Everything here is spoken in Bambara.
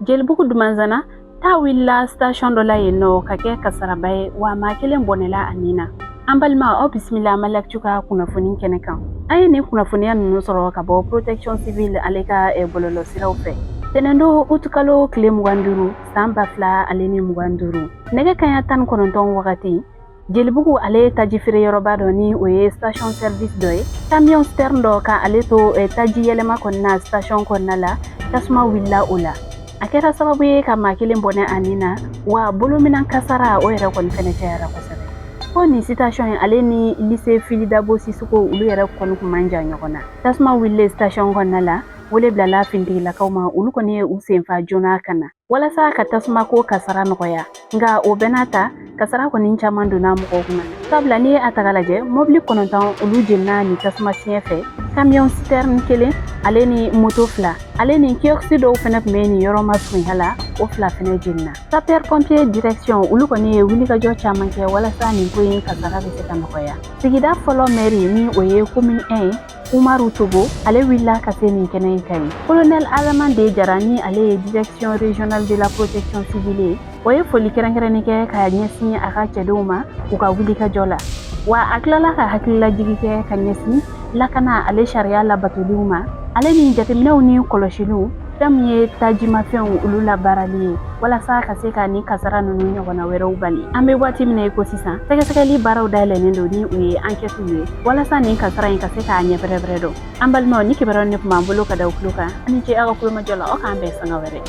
Jelibugu Dumanzana ta wulila station dɔ la yen nɔ ka kɛ kasaraba ye, wa maa kelen bɔnɛla a nin na. An balima, aw bisimila Maliactu ka kunnafoni kɛnɛ kan. An ye nin kunnafoniya ninnu sɔrɔ ka bɔ Protection Civile ale ka bɔlɔlɔsiraw fɛ. Tɛnɛndon utukalo tile 25 san 2025, nɛgɛ kaɲa 19 wagati, Jelibugu ale taji feere yɔrɔba dɔ, ni o ye station service dɔ ye, camion citerne dɔ ka ale to taji yɛlɛma kɔnɔna station kɔnɔna la, tasuma wulila o la. A kɛra sababu ye ka maa kelen bɔnɛ a nin na, wa bolominan kasara o yɛrɛ kɔni fɛnɛ cayara kosɛbɛ. Ko nin station in ale ni lycée Fily Dabo Sissoko, olu yɛrɛ kɔni kun man jan ɲɔgɔn na. Tasuma wulilen station kɔnɔna la, wele bilala finitigilakaw ma. Olu kɔni ye u senfa joona ka na walasa ka tasuma ko kasara nɔgɔya. Nka o bɛɛ n'a ta, kasara kɔni caman donna mɔgɔw kunna, sabula n'i ye a taga lajɛ, mɔbili 9 olu jenina nin tasuma fiɲɛ fɛ, camion citerne kelen ale ni moto fila ale ni kiosque dɔw fɛnɛ tun bɛ nin yɔrɔ masurunya la, o fila fɛnɛ jenina. Sapeur pompier direction, olu kɔni ye wulikajɔ caman kɛ walasa nin ko in kasara bɛ se ka nɔgɔya. Sigida fɔlɔ mɛri, ni o ye commune 1 ye, Umaru Togo, ale wulila ka se nin kɛnɛ in kan ye. Colonel Adama de Jara, ni ale ye Direction régionale de la protection civile ye, o ye foli kɛrɛnkɛrɛnni kɛ ka ɲɛsin a ka cɛdenw ma u ka wulikajɔ la. Wa a tilala ka hakililajigi kɛ ka ɲɛsin lakana ale sariya labatoliw ma, ale ni jateminɛw ni kɔlɔsiliw, fɛn min ye tajimafɛnw olu labaarali ye, walasa ka se ka nin kasara ninnu ɲɔgɔnna wɛrɛw bali. An bɛ waati min na i ko sisan, sɛgɛsɛgɛli baaraw dayɛlɛnnen don, ni o ye enquête ye, walasa nin kasara in ka se k'a ɲɛ bɛrɛbɛrɛ dɔn. An balimaw, ni kibaruyaw ne tun b'an bolo ka da tulo kan. An ni ce aw ka kulomajɔ la. Aw k'an bɛn sanga wɛrɛ.